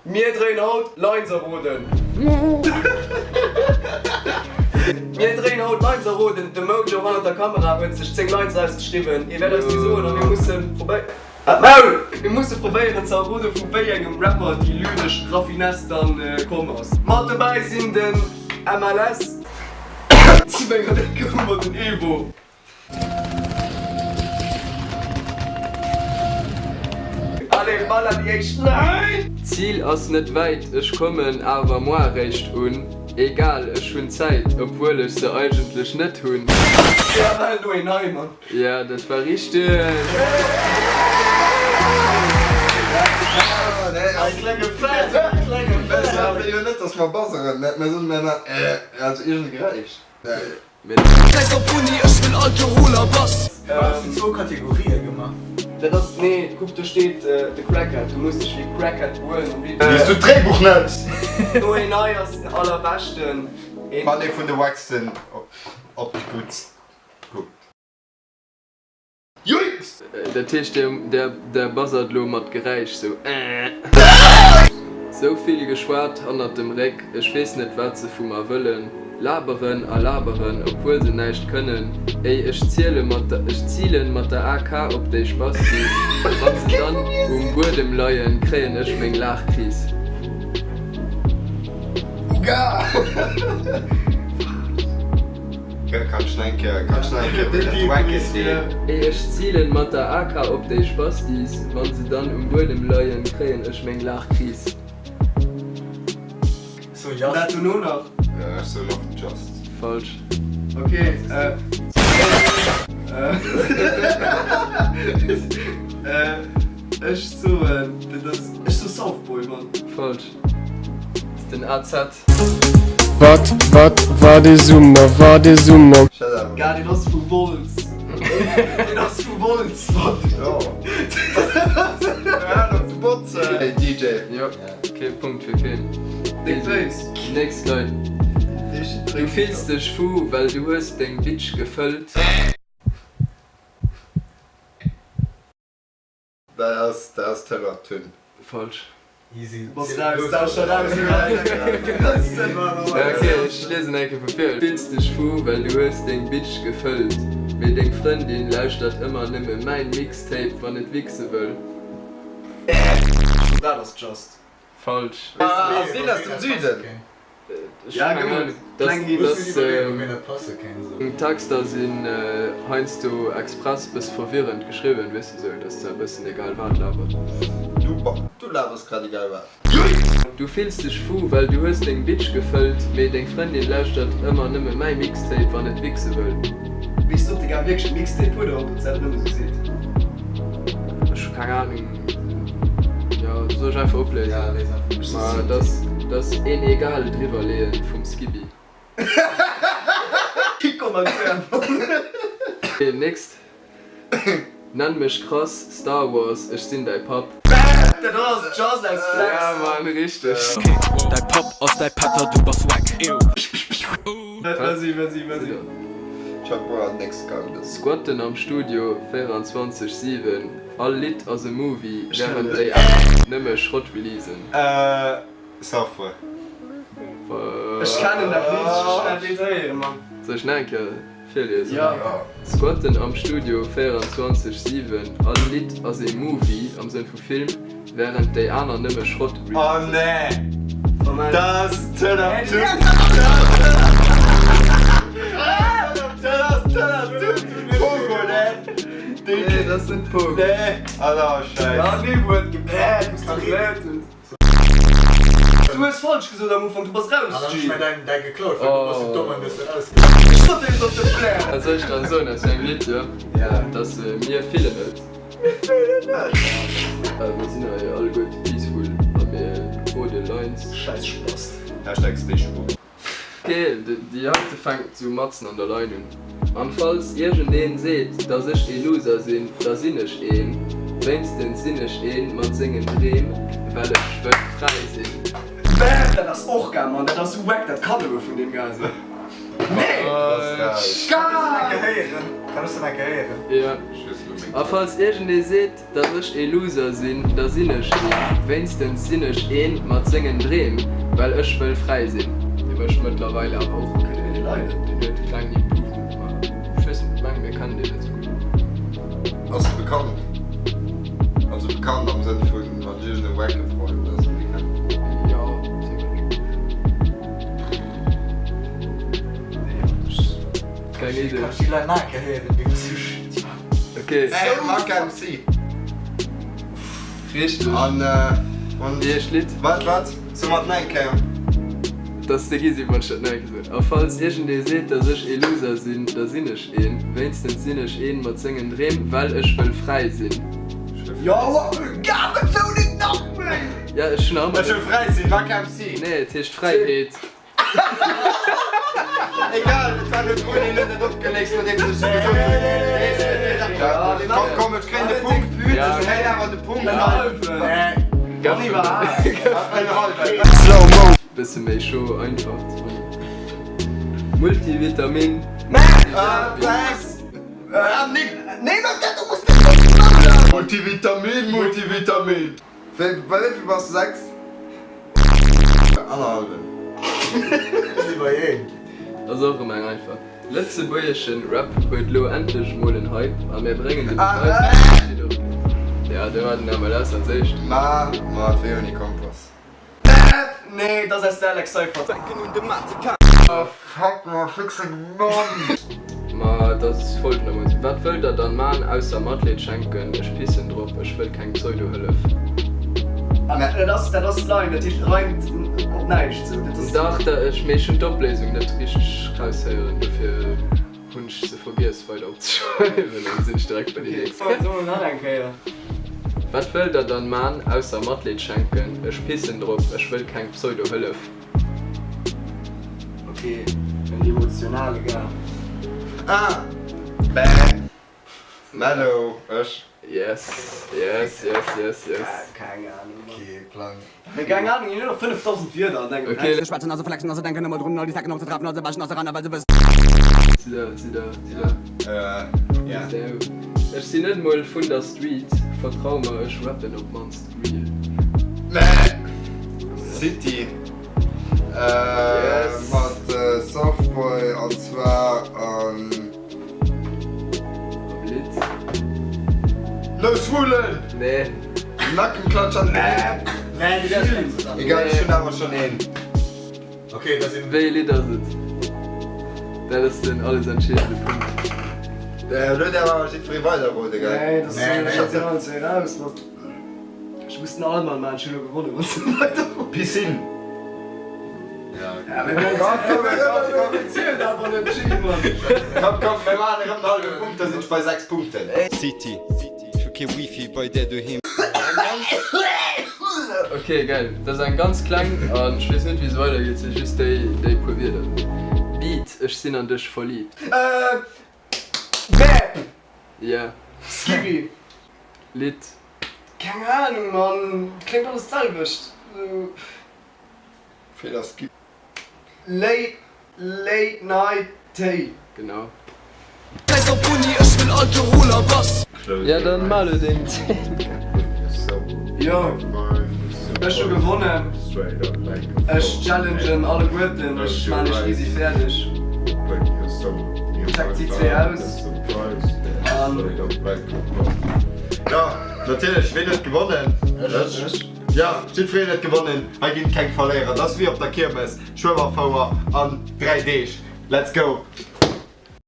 Mir dréien haut Lines erroden. Mir dréien haut Lines erroden. De Mojo hannert der Kamera huet sech 10 Lines ausgeschriwwen. Hie wäert eis déi soen a mir musse probéi. Hat d'Maul! Mir musse probéieren ze errode vu wéi engem Rapper déi lyresch Raffinesse dann komm ass. Mat dobäi sinn den MLS. Zu menger Lénker hu mer den Evo. Allez, baller déi éischt Line! D'Zil ass net wäit, ech kommen awer moar réischt un. Egal, ech hunn Zäit, obwuel ech se eigentlech net hunn. Ja, well do een nei, Mann. Ja, dat war richteg! Schäiss op Uni, ech wëll Alkohol a Bass. Firwat hues du zwou Kategorië gemaach? Dat ass, nee, kuck, do steet de Crackhead, du muss dech wéi Crackhead behuelen um Beat. Lies du d'Dréibuch net? Noé Nei ass den allerbeschten. Wann ee vun de Waxen op d'Gutt kuckt. Yikes! Dat heescht der buzzert lo mat Geräisch sou ähh. Sou vill geschwat hannert dem Réck, ech weess net wat se vu mer wëllen. Laberen a laberen obwuel se näischt kënnen. Ey ech ziele mat ech zilen mat der AK op déi Spasti, wann se dann um Buedem leien kréien ech meng Laachkris. Uga! Ey ech zilen mat der AK op déi Spastis, wann se dann um Buedem leien kréien ech meng Laachkris. Dat dono nach? Falsch. Ok ech soen dat ass, ech soe Southboy Mann. Falsch. Den AZ. Wat, wat, war dee Summer, war dee Summer. Gar deen ass vu Wolz. Deen ass vu Wolz, Mann. Jo, kee Punkt fir keen. Déck Béis. Nächst Line. Du fills dech fu well du hues deng Bitch gefëllt. Dat ass, dat ass Taylor Tun. Falsch. Easy. Bass raus, da scho raus. Ok, ech liesen eng Kéier vu vir. Fills dech fu well du hues deng Bitch gefëllt, mee deng Frëndin lauschtert ëmmer nëmme mäin Mixtape wann et wichse wëll. Dat ass just. Falsch. Ass deen aus dem Süden? Ech hu keng Ahnung. D'Texter sinn heiansdo express bëss verwirrend geschriwwen, weess de, sou dass de e bëssen egal wat labert. Du labers grad egal wat. Du fills dech fu well du hues deng Bitch gefëllt, mee deng Frëndin lauschtert ëmmer nëmme mäi Mixtape wann et wichse wëll. Weess de ob de Gab wierklech e Mixtape huet oder ob en selwer nëmme sou seet? Ech hu keng Ahnung. Jo, soll ech einfach opléisen? Ja, léis einfach op. Ma dass dass een egal driwwer leeën vum Skibi. Kee Commentaire. Ok, next. Nenn mech krass Star Wars, ech sinn däi Papp. Dat ass just aus Flex. Ja mann, richteg. Däi Papp ass däi Pätter, du bass wack. Vas-y, vas-y, vas-y. Chuck Brown, next gang. Squatten am Studio 24, 7. All Lidd ass e Movie, während déi aner nëmme Schrott releasen. Software. Ech kennen dat Lidd, ech hunn dat Lidd héieren, Mann. Soll ech nach eng Kéier virliesen? Jo. Squatten am Studio 24, 7, all Lidd ass e Movie, am Sënn vu Film, während déi aner nëmme Schrott Oh releasen. nee! Moment. Dat ass Turn Up Tune! Dat ass Turn Up Tune! Pogo, ne? Nee, dat ass net Pogo. Nee! Ah, scheiss. Ja, nee, wou et gebläert, wou s du gebläert hues. Du hues falsch gesot am Ufank, du bass raus, An dann G. hu ech mir däin däi geklaut, well du bass sou domm an hues dat Ech ausgeschriwwen. sot dir, du solls net blären. Wat soll ech dann soen aus engem Lidd, jo? Dass mir fillen et. Mir fillen et. Mir sinn hei alleguerte peaceful a mir rode Lines. Scheiss Spast. Hashtag stay schwul. Ok, déi heite fänkt sou matzen an der Line un. An falls iergendeen seet, dass ech ee Loser sinn, da sinn ech een. Wéinstens sinn ech een mat sengen Dreem, well ech wëll fräi sinn. Bäh, dat ass och gaal, Mann, dat ass sou wack, dat kann nëmme vun deem Gaal sinn. Nee! Kann ech dat enke héieren? Jo. A falls iergendee seet, dass ech ee Loser sinn, da sinn ech een. Wéinstens sinn ech een mat sengen Dreem, well ech wëll fräi sinn. Dee mécht mëttlerweil awer och Kënne mir dee leiden? Deen huet e klengen Improvement gemaach. Ech weess net, meng mir kennen deen net sou gutt. Ass e bekannt? Also bekannt am Sënn vun wann iergend e wacke Freund ass, dee kennt. Jo, zimlech. Keng Idee. Kann ech déi Leit nach eng Kéier héieren? Déi muss ech. Ok. Mack MC. Richteg. An Wéi heescht d'Lidd? Wat wat? So mer et nach eng Kéier. Et ass de Gisi, wann ech dat nach eng Kéier soen. A falls iergendee seet, dass ech ee Loser sinn, da sinn ech een. Wéinstens sinn ech een mat sengen Dreem, well ech wëll fräi sinn. Jo, gab et sou net nach méi! Ja, ech hunn nach ëmmer. Ech wëll fräi sinn, Mack MC. Nee, et heescht Fräiheet. Egal, et war net drun, hien huet et opgeléist nodeems ech et gesot hunn. Komm, komm, ech kréien de Punkt. Ech kréien awer de Punkt. En hallwen. Bësse méi scho einfach ze fannen. Multivitamin. Multivitamin, Multivitamin. Wéi, bei wéi vill bass de? 6? Annerhallwen. Ass och erëm eng einfach. Lëtzebuergeschen Rap huet lo endlech mol en Hype a mär bréngen de Beweis fir jiddereen. Ja do hat en MLS als éischt. Ma mat wéi ouni Kompass. Nee, dat ass aus der Alex Seifert. Fuck ma fixen Mann! Ma dat ass folgendermoossen, Wat wëllt der dann maan ausser Matleed schenken? Ech pissen drop, ech wëll keng Pseudo-Hëllef. Dat ass, dat ass d'Line, dat heescht et reimt op näischt sou. Dat ass. Dach, da ech, mee ech hunn d'Opléisung net richteg raushéieren, dofir hunn ech se vergiess weider opzeschreiwen an sinn ech direkt bei déi nächst. Okay, soe mer nach eng Kéier. Wat wëllt der dann maan ausser Matleed schenken? Ech pissen drop, ech wëll keng Pseudo-Hëllef. Ok, en emotionale Gars. Ah! Bäh! Mellow, ech. Yes, yes, yes, yes, yes. Keng Ahnung, Mann. Kee Plang. Mee keng Ahnung, hien huet och 5000 Wierder an engem Okay. Text. Schwätzen a se flexen a se denken ëmmer drun all déi Zecken och ze treffen a se wäschen a se ran a well se wëssen. Si der, si der, si der. Äh, ja. Sou. Ech sinn net mol vun der Street, vertrau mer, ech rappen op mannst real. Mäh! City. Äh, mat Softboy an zwar am. Am Lidd. Lous rullen! Nee. Nackenklatsch an. Nee, nee, du wärst keng. Egal, ech hunn awer schonn een. Okay, da sinn. Wéi ee Lidd ass et? Dat ass den alles entscheedende Punkt. Elo däerf awer jiddweree weiderrode, gell? Nee, dat Nee, nee. ass alles eraus. Ech muss den Allmann maan, ech hun elo gewonnen, wann s de weider roos. Piscine. Ja, mee dat zielt awer net, Gilles, Mann. Komm, komm, mir maachen erëm en hallwe Punkt, da sinn ech bei 6 Punkten. City, ech hu kee Wifi bei där doheem. Ok, geil. Dat ass eng ganz kleng an ech weess net wéi se weidergeet, si just déi déi puer Wierder. Beat, ech sinn an dech verliibt. Bäb! Yeah. Skibi! Lidd. Keng Ahnung Mann, kléngt alles d'selwecht. Feeler Skip. Late late night Téi. Genau. Scheiss op Uni, ech wëll Alkohol a Bass. Ja dann mal lo deng 10. Jo, ech hu gewonnen. Ech challengen alleguerten, ech maan iech easy fäerdeg. Checkt si zwee aus an. Jo, natierlech, ween huet gewonnen? Ech. Jo, jiddwereen huet gewonnen, hei ginn et keng Verléierer, dat ass wéi op der Kiermes, Schueberfouer an 3 Deeg, let's go!